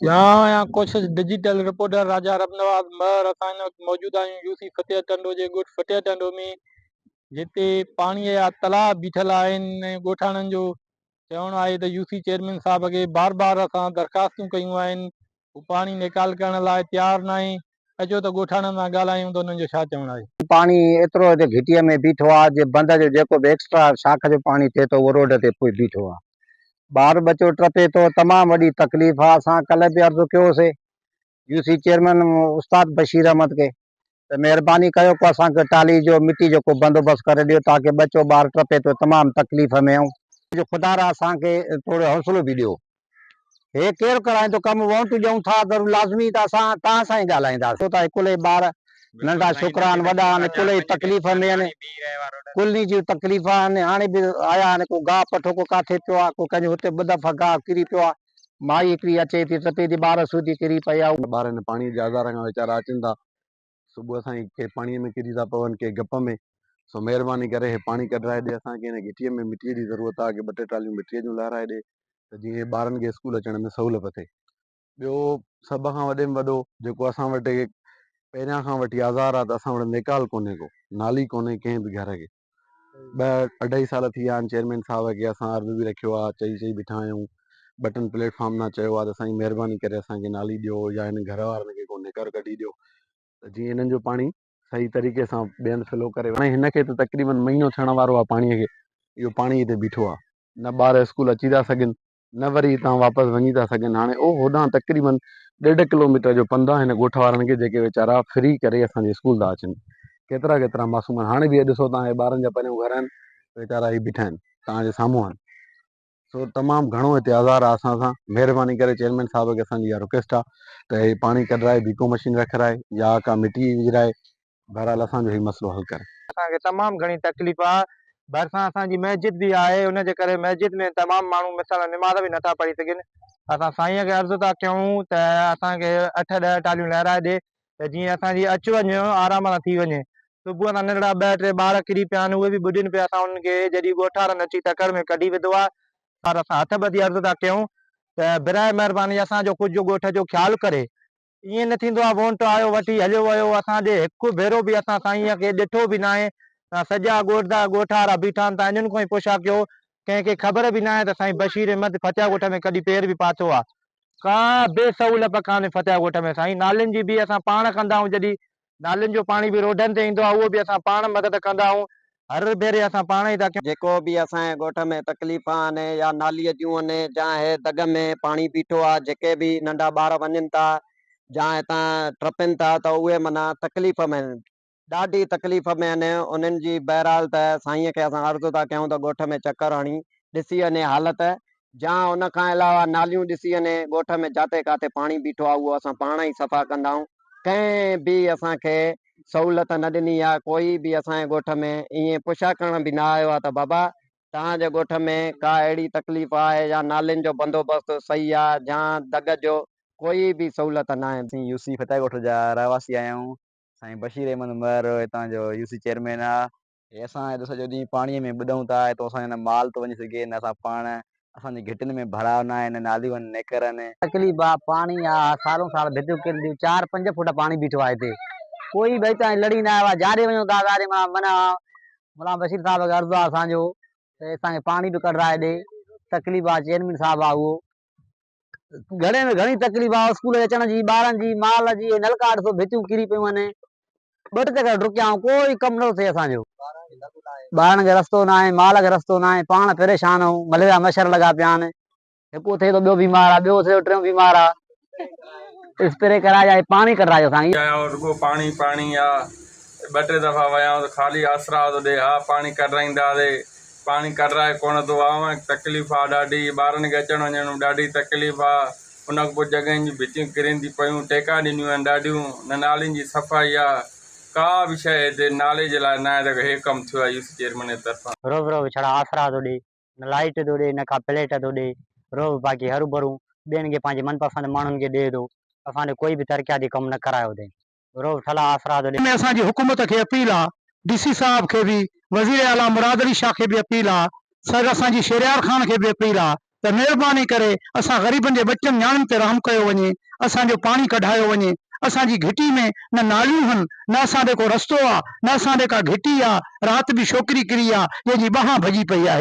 يا ڪوشش digital reporter راجا ربنواز مهر اسان هن وقت موجود آهيون يو سي فتح ٽنڊو جي ڳوٺ فتح ٽنڊو ۾ جتي پاڻي جا تلاء بيٺل آهن ۽ ڳوٺاڻن جو چوڻ آهي ته يو سي چيئرمين صاحب کي بار بار اسان درخواستون ڪيون آهن هو پاڻي نيڪال ڪرڻ لاء تيار ناهي اچو ته ڳوٺاڻن سان ڳالهايون ته انهن جو ڇا چوڻ آهي. پاڻي ايترو هتي گهٽيء ۾ بيٺو آهي جي بند جو جيڪو به ايڪسٽرا شاخ جو پاڻي ٿئي ٿو اهو روڊ تي بيٺو آهي. ٻار ٻچو ٽپي ٿو تمام وڏي تڪليف آ اسان ڪلهه به عرض ڪيو سي يو سي چيئرمين استاد بشير احمد کي ته مهرباني ڪيو ڪو اسان کي ٽالي جو مٽي جو ڪو بندوبست ڪري ڏيو تاڪه ٻچو ٻار ٽپي ٿو تمام تڪليف ۾ آهيون. جو خدارا اسان کي ٿورو حوصلو به ڏيو. هي ڪير ڪرائيندو ڪم وونٽ ڏيون ٿا ضرور لازمي ته اسان توهان سان ئي ڳالهائينداسين. ته ڪلهي ٻار ننڍا ڇوڪرا آهن وڏا آهن ڪلهي تڪليف ۾ آهن ڪلهي جون تڪليف آهن هاڻي به آيا آهن ڪو گاهه پٺو ڪو ڪاٿي پيو آهي ڪو ڪنهن جو هتي ٻه دفعا گاهه ڪري پيو آهي مائي هڪڙي اچي ٿي ٽپي ٿي ٻار سوڌي ڪري پئي آهي. ٻار هن پاڻي جي آزار کان ويچارا اچن ٿا صبح سان ئي ڪي پاڻي ۾ ڪري ٿا پون ڪي گپ ۾ سو مهرباني ڪري هي پاڻي ڪڍرائي ڏي اسان کي هن گهٽي ۾ مٽي جي ضرورت آهي ڪي ٻه ٽي ٽراليون مٽي جون لهرائي ڏي ته جيئن ٻارن کي اسڪول اچڻ ۾ سهولت ٿئي. ٻيو سڀ کان وڏي ۾ وڏو جيڪو اسان وٽ پهريان کان وٺي آزار آ ته اسان وٽ نيڪال ڪونهي ڪو نالي ڪونهي ڪنهن به گهر کي ٻه اڍائي سال ٿي ويا آهن چيئرمين صاحب کي اسان عرض به رکيو آ چئي چئي بيٺا آهيون ٻه ٽن پليٽ فارم تان چيو آ ته سائين مهرباني ڪري اسان کي نالي ڏيو يا هن گهر وارن کي ڪو نيڪر ڪڍي ڏيو ته جيئن هنن جو پاڻي صحيح طريقي سان ٻئي هنڌ فلو ڪري هاڻي هن کي ته تقريبن مهينو ٿيڻ وارو آ پاڻي کي اهو پاڻي هتي بيٺو آ نه ٻار اسڪول اچي ٿا سگهن نه وري هتان واپس وڃي ٿا سگهن. هاڻي اهو هوڏانهن تقريبن ڏيڍ ڪلو ميٽر جو پنڌ آهي هن ڳوٺ وارن کي جيڪي ويچارا ڦري ڪري اسان جي اسڪول ٿا اچن. ڪيترا ڪيترا معصوم آهن. هاڻي به هي ڏسو تان هي ٻارن جا پريون گهر آهن ويچارا هي بيٺا آهن توهان جي سامهون آهن. سو تمام گهڻو هتي آزار آهي اسان سان. مهرباني ڪري چيئرمين صاحب کي اسان جي اها رڪويسٽ آهي ته هي پاڻي ڪڍرائي بيڪو مشين رکرائي يا ڪا مٽي وجهرائي بهرحال اسان جو هي مسئلو حل ڪري. اسان کي تمام گهڻي تڪليف آ ڀرسان اسان جي مسجد به آهي ان جي ڪري مسجد ۾ تمام ماڻهو مثال نماز به نٿا پڙهي سگهن اسان سائين کي عرض ٿا ڪيون ته اسان کي اٺ ڏهه ٽاليون لهرائي ڏي ته جيئن اسان جي اچ وڃ آرام سان ٿي وڃي صبح سان ننڍڙا ٻه ٽي ٻار ڪري پيا آهن اهي به ٻڏن پيا اسان انهن کي جڏهن ڳوٺارن اچي تڪڙ ۾ ڪڍي وڌو آ پر اسان هٿ ٻڌي عرض ٿا ڪيون ته براء مهرباني اسان جو ڪجهه ڳوٺ جو خيال ڪري ائين نه ٿيندو آ وونٽ آيو وٺي هليو ويو اسان ڏي هڪ ڀيرو به اسان سائينء کي ڏٺو به ناهي تان سڄا ڳوٺ جا ڳوٺارا بيٺا آهن تان انهن کان ئي پڇا ڪيو ڪنهن کي خبر به ناهي ته سائين بشير احمد فتح ڳوٺ ۾ ڪڏهن پير به پاتو آ ڪا به سهولت ڪانهي فتح ڳوٺ ۾ سائين نالين جي به اسان پاڻ ڪندا آهيون جڏهن نالين جو پاڻي به روڊن تي ايندو آهي اهو به اسان پاڻ مدد ڪندا آهيون هر ڀيري اسان پاڻ ئي ٿا ڪيون. جيڪو به اسان جي ڳوٺ ۾ تڪليف آهن يا نالي جون آهن جا هي دڳ ۾ پاڻي بيٺو آهي جيڪي به ننڍا ٻار وڃن ٿا جا هتان ٽپن ٿا ته اهي معنيٰ تڪليف ۾ ڏاڍي تڪليف ۾ آهن انهن جي بهرحال ته سائين کي اسان عرض ٿا ڪيون ته ڳوٺ ۾ چڪر هڻي ڏسي وڃي حالت جا ان کان علاوه ناليون ڏسي وڃي ڳوٺ ۾ جاتي ڪاٿي پاڻي بيٺو آهي اهو اسان پاڻ ئي صفا ڪندا آهيون ڪنهن به اسان کي سهولت نه ڏني آهي ڪوئي به اسان جي ڳوٺ ۾ ائين پڇا ڪرڻ به نه آيو آهي ته بابا توهان جي ڳوٺ ۾ ڪا اهڙي تڪليف آهي يا نالين جو بندوبست صحيح آهي جا دڳ جو ڪوئي به سهولت ناهي. اسين يو سي فتح ڳوٺ جا رهواسي آهيون سائين بشير احمد مهر هتان جو يو سي چيئرمين آهي. هي اسان هتي سڄو ڏينهن پاڻيء ۾ ٻڏون ٿا، هتو اسان جو نه مال ٿو وڃي سگهي نه اسان پاڻ، اسان جي گهٽين ۾ ڀراء نه آهي نه ناليون آهن نه نيڪر آهن. تڪليف آ، پاڻي آ، سالون سال ڀتيون ڪرنديون، چار پنج فوٽ پاڻي بيٺو آ هتي، ڪوئي به هتان لڙي نه آيو آ، جاڏي وڃون ٿا تاڏي معنيٰ غلام بشير صاحب کي عرض آ اسان جو ته اسان کي پاڻي به ڪڍرائي ڏي، تڪليف آ، چيئرمين صاحب آ اهو گهڻي ۾ گهڻي تڪليف آ اسڪول جي اچڻ جي، ٻارن جي، مال جي، هي نلڪا ڏسو ڀتيون ڪري پيون آهن، ٻه ٽي چڪر ڊڪيا آهيون ڪوئي ڪم نٿو ٿئي اسان جو. ٻارن کي رستو ناهي، مال کي رستو ناهي، پاڻ پريشان آهيون، مليريا مڇر لڳا پيا آهن، هڪ اٿي ته ٻيو بيمار آ، ٻيو اٿي ته ٽيون بيمار آ، اسپري ڪرائي يا هي پاڻي ڪڍرايو اسان کي. آيو رڳو پاڻي پاڻي آ، ٻه ٽي دفعا ويا آهيون ته خالي آسرا ٿو ڏي ها پاڻي ڪڍرائينداسي پاڻي ڪڍرائي ڪونه ٿو آ تڪليف آ ڏاڍي ٻارن کي اچڻ وڃڻ ۾ ڏاڍي تڪليف آ ان کان پوء جڳهين جون ڀتيون ڪرين ٿي پيون ٽيڪا ڏنيون آهن ڏاڍيون نه نالين جي صفائي آ ڪا به شيء هتي نالي جي لاء ناهي ته هي ڪم ٿيو آ يو سي چيئرمين جي طرفان. روز روز ڇڙا آسرا ٿو ڏي نه لائيٽ ٿو ڏي نه ڪا پليٽ ٿو ڏي روز باقي هروڀرو ٻين کي پنهنجي من پسند ماڻهن کي ڏي ٿو اسان ڏي ڪوئي به ترقياتي ڪم نه ڪرايو اٿئي. روز ٺلها آسرا ٿو ڏي. ۾ اسان جي حڪومت کي اپيل آ ڊي سي صاحب کي به وزير اعليٰ مراد علي شاھ کي به اپيل آ سر اسان جي شھريار خان کي به اپيل آ ته مهرباني ڪري اسان غريبن جي ٻچن نياڻين تي رحم ڪيو وڃي اسان جو پاڻي ڪڍايو وڃي اسان جي گهٽي ۾ نه ناليون هن نه اسان ڏي ڪو رستو آ نه اسان ڏي ڪا گهٽي آ رات به ڇوڪري ڪري آ جنهن جي ٻانهن ڀڄي پئي آهي.